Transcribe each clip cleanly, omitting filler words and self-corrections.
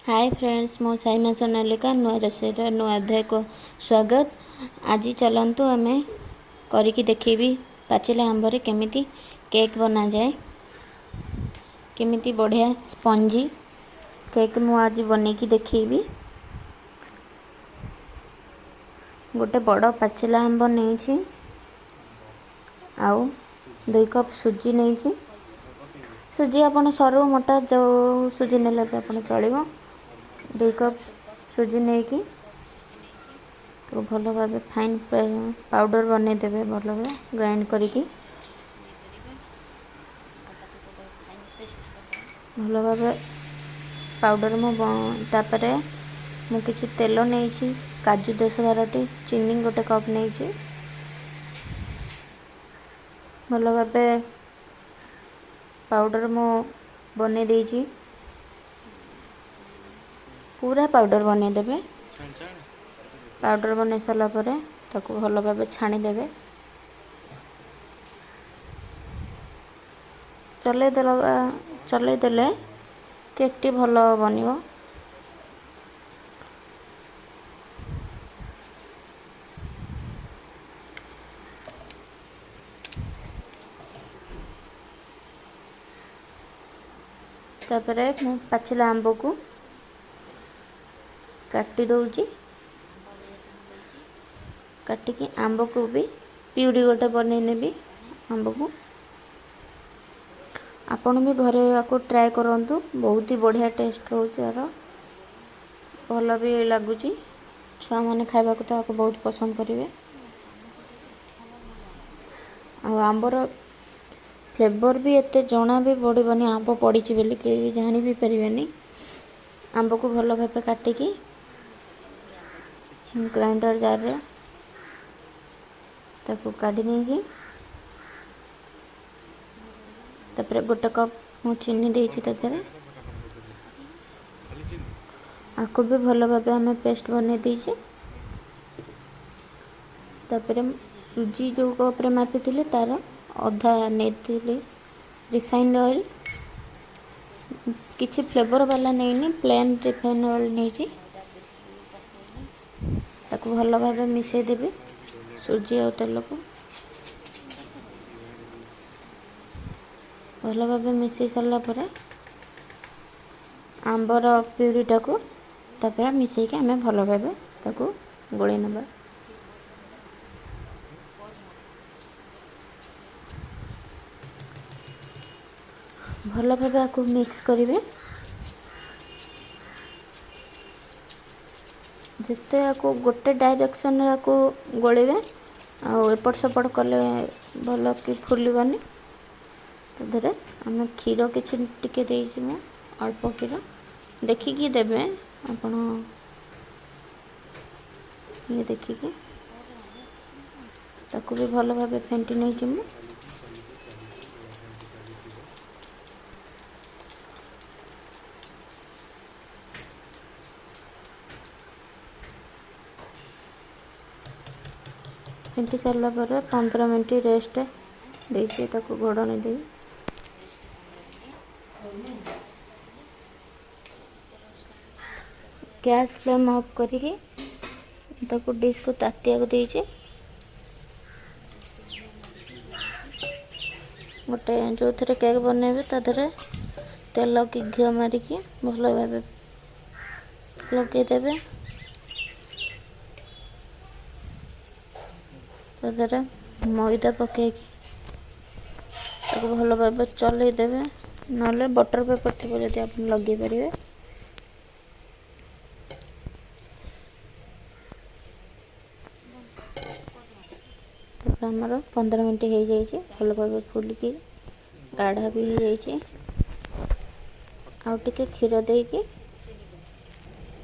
ହାଏ friends, ମୁଁ ସାଇମା ସୋନାଲିକା। ନୂଆ ରୋଷେଇର ନୂଆ ଅଧ୍ୟାୟକୁ ସ୍ୱାଗତ। ଆଜି ଚାଲନ୍ତୁ ଆମେ କରିକି ଦେଖେଇବି ପାଚିଲା ଆମ୍ବରେ କେମିତି କେକ୍ ବନାଯାଏ, କେମିତି ବଢ଼ିଆ ସ୍ପଞ୍ଜି କେକ୍ ମୁଁ ଆଜି ବନେଇକି ଦେଖେଇବି। ଗୋଟେ ବଡ଼ ପାଚିଲା ଆମ୍ବ ନେଇଛି ଆଉ 2 କପ୍ ସୁଜି ନେଇଛି। ସୁଜି ଆପଣ ସରୁ ମୋଟା ଯେଉଁ ସୁଜି ନେଲେ ବି ଆପଣ ଚଳିବ। 2 କପ୍ ସୁଜି ନେଇକି ତାକୁ ଭଲ ଭାବେ ଫାଇନ୍ ପାଉଡ଼ର ବନେଇଦେବେ, ଭଲ ଭାବେ ଗ୍ରାଇଣ୍ଡ କରିକି ଭଲ ଭାବେ ପାଉଡ଼ର ମୁଁ ତାପରେ ମୁଁ କିଛି ତେଲ ନେଇଛି, କାଜୁ 10-12ଟି, ଚିନି 1 କପ୍ ନେଇଛି। ଭଲ ଭାବେ ପାଉଡ଼ର ମୁଁ ବନେଇ ଦେଇଛି, ପୁରା ପାଉଡ଼ର ବନେଇଦେବେ। ପାଉଡ଼ର ବନେଇ ସାରିଲା ପରେ ତାକୁ ଭଲ ଭାବେ ଛାଣିଦେବେ। ଚଲେଇ ଦେଲେ କେକ୍ଟି ଭଲ ବନିବ। ତାପରେ ମୁଁ ପାଚିଲା ଆମ୍ବକୁ କାଟି ଦଉଛି। କାଟିକି ଆମ୍ବକୁ ବି ପିଉରି ଗୋଟେ ବନେଇ ନେବି। ଆମ୍ବକୁ ଆପଣ ବି ଘରେ ୟାକୁ ଟ୍ରାଏ କରନ୍ତୁ, ବହୁତ ହି ବଢ଼ିଆ ଟେଷ୍ଟ ରହୁଛି ୟାର, ଭଲ ବି ଲାଗୁଛି। ଛୁଆମାନେ ଖାଇବାକୁ ତ ୟାକୁ ବହୁତ ପସନ୍ଦ କରିବେ। ଆଉ ଆମ୍ବର ଫ୍ଲେଭର୍ ବି ଏତେ ଜଣା ବି ପଡ଼ିବନି ଆମ୍ବ ପଡ଼ିଛି ବୋଲି, କେହି ବି ଜାଣି ବି ପାରିବେନି। ଆମ୍ବକୁ ଭଲ ଭାବେ କାଟିକି ଗ୍ରାଇଣ୍ଡର ଜାର୍ରେ ତାକୁ କାଢ଼ି ନେଇଛି। ତାପରେ 1 କପ୍ ମୁଁ ଚିନି ଦେଇଛି ତା ଦେହରେ। ଆକୁ ବି ଭଲ ଭାବେ ଆମେ ପେଷ୍ଟ ବନେଇ ଦେଇଛେ। ତାପରେ ସୁଜି ଯେଉଁ କପ୍ରେ ମାପିଥିଲି ତାର ଅଧା ନେଇଥିଲି ରିଫାଇଣ୍ଡ ଅଏଲ୍, କିଛି ଫ୍ଲେଭର୍ ବାଲା ନେଇନି, ପ୍ଲେନ୍ ରିଫାଇଣ୍ଡ ଅଏଲ୍ ନେଇଛି। ତାକୁ ଭଲ ଭାବେ ମିଶାଇ ଦେବି ସୁଜି ଆଉ ତେଲକୁ। ଭଲ ଭାବେ ମିଶାଇ ସାରିଲା ପରେ ଆମ୍ବର ପ୍ୟୁରିଟାକୁ ତାପରେ ମିଶାଇକି ଆମେ ଭଲ ଭାବେ ତାକୁ ଗୋଳେଇ ନେବା। ଭଲ ଭାବେ ଆକୁ ମିକ୍ସ କରିବେ। ଯେତେ ଆକୁ ଗୋଟେ ଡାଇରେକ୍ସନରେ ଆକୁ ଗୋଳେଇବେ, ଆଉ ଏପଟ ସେପଟ କଲେ ଭଲ କି ଫୁଲିବନି। ତା ଦେହରେ ଆମେ କ୍ଷୀର କିଛି ଟିକେ ଦେଇଛି ମୁଁ, ଅଳ୍ପ କ୍ଷୀର ଦେଖିକି ଦେବେ ଆପଣ, ଇଏ ଦେଖିକି। ତାକୁ ବି ଭଲ ଭାବେ ଫେଣ୍ଟି ନେଇଛି ମୁଁ। ଫେଣ୍ଟି ସାରିଲା ପରେ 15 ମିନିଟ୍ ରେଷ୍ଟ ଦେଇଛି ତାକୁ ଘୋଡ଼ଣୀ ଦେଇ। ଗ୍ୟାସ୍ ଫ୍ଲେମ୍ ଅଫ୍ କରିକି ତାକୁ ଡିସ୍କୁ ତାତିଆକୁ ଦେଇଛି। ଗୋଟେ ଯେଉଁଥିରେ କେକ୍ ବନେଇବେ ତା ଦେହରେ ତେଲ କି ଘିଅ ମାରିକି ଭଲ ଭାବେ ଲଗେଇଦେବେ। ତା ଦେହରେ ମଇଦା ପକେଇକି ତାକୁ ଭଲ ଭାବେ ଚଲେଇ ଦେବେ, ନହେଲେ ବଟର୍ ପେପର୍ ଥିବ ଯଦି ଆପଣ ଲଗେଇ ପାରିବେ। ତାପରେ ଆମର 15 ମିନିଟ୍ ହେଇଯାଇଛି, ଭଲ ଭାବେ ଫୁଲିକି ଗାଢ଼ା ବି ହେଇଯାଇଛି। ଆଉ ଟିକେ କ୍ଷୀର ଦେଇକି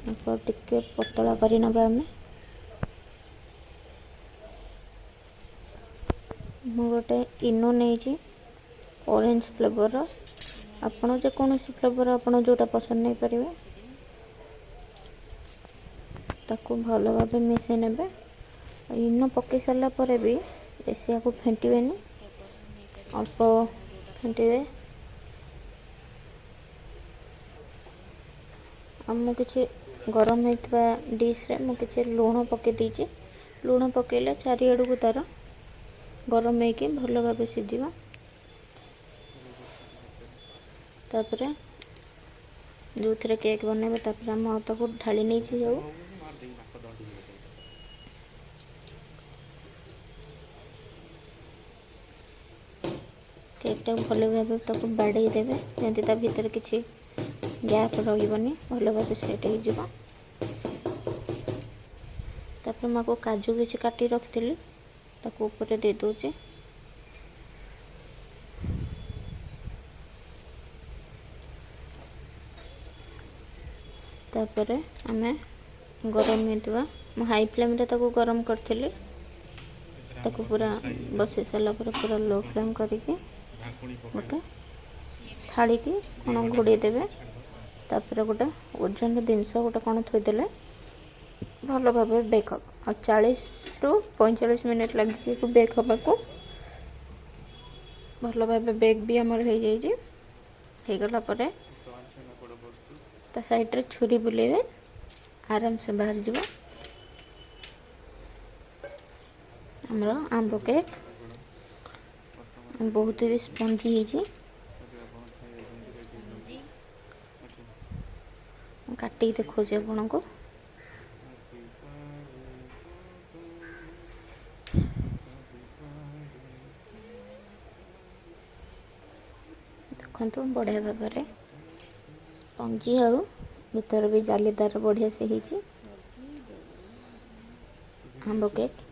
ଆଉ ଟିକେ ପତଳା କରିନେବା ଆମେ। ମୁଁ ଗୋଟେ ଇନୋ ନେଇଛି ଅରେଞ୍ଜ ଫ୍ଲେଭର୍ର, ଆପଣ ଯେକୌଣସି ଫ୍ଲେଭର୍ ଆପଣ ଯେଉଁଟା ପସନ୍ଦ ନେଇପାରିବେ। ତାକୁ ଭଲ ଭାବେ ମିଶାଇ ନେବେ। ଇନୋ ପକାଇ ସାରିଲା ପରେ ବି ବେଶୀ ଆକୁ ଫେଣ୍ଟିବେନି, ଅଳ୍ପ ଫେଣ୍ଟିବେ। ଆଉ ମୁଁ କିଛି ଗରମ ହେଇଥିବା ଡିଶ୍ରେ ମୁଁ କିଛି ଲୁଣ ପକାଇ ଦେଇଛି। ଲୁଣ ପକାଇଲେ ଚାରିଆଡ଼କୁ ତା'ର ଗରମ ହେଇକି ଭଲ ଭାବେ ସିଝିବ। ତାପରେ ଯେଉଁଥିରେ କେକ୍ ବନେଇବେ, ତାପରେ ଆମେ ଆଉ ତାକୁ ଢାଳି ନେଇଛି ସବୁ। କେକ୍ଟାକୁ ଭଲ ଭାବେ ତାକୁ ବାଡ଼େଇ ଦେବେ, ଯେମିତି ତା ଭିତରେ କିଛି ଗ୍ୟାପ୍ ରହିବନି, ଭଲ ଭାବେ ସେଟ୍ ହେଇଯିବ। ତାପରେ ମୁଁ ଆକୁ କାଜୁ କିଛି କାଟି ରଖିଥିଲି, ତାକୁ ଉପରେ ଦେଇଦେଉଛି। ତାପରେ ଆମେ ଗରମ ହେଇଥିବା, ମୁଁ ହାଇ ଫ୍ଲେମ୍ରେ ତାକୁ ଗରମ କରିଥିଲି, ତାକୁ ପୁରା ବସେଇ ସାରିଲା ପରେ ପୁରା ଲୋ ଫ୍ଲେମ୍ କରିକି ଗୋଟେ ଥାଳିକି କ'ଣ ଘୋଡ଼େଇ ଦେବେ। ତାପରେ ଗୋଟେ ଓଜନ ଜିନିଷ ଗୋଟେ କ'ଣ ଥୋଇଦେଲେ ଭଲ ଭାବରେ ବେକ୍ ହେବ। ଆଉ 40ରୁ 45 ମିନିଟ୍ ଲାଗିଛି ବେକ୍ ହେବାକୁ। ଭଲ ଭାବେ ବେକ୍ ବି ଆମର ହେଇଯାଇଛି। ହେଇଗଲା ପରେ ତା ସାଇଡ଼୍ରେ ଛୁରୀ ବୁଲେଇବେ, ଆରାମସେ ବାହାରିଯିବ ଆମର ଆମ୍ବ କେକ୍। ବହୁତ ବି ସ୍ପଞ୍ଜି ହେଇଛି। ମୁଁ କାଟିକି ଦେଖାଉଛି ଆପଣଙ୍କୁ। ଦେଖନ୍ତୁ, ବଢ଼ିଆ ଭାବରେ ସ୍ପଞ୍ଜି ଆଉ ଭିତରେ ବି ଜାଲିଦାର ବଢ଼ିଆ ସେ ହେଇଛି ଆମ୍ବ କେକ୍।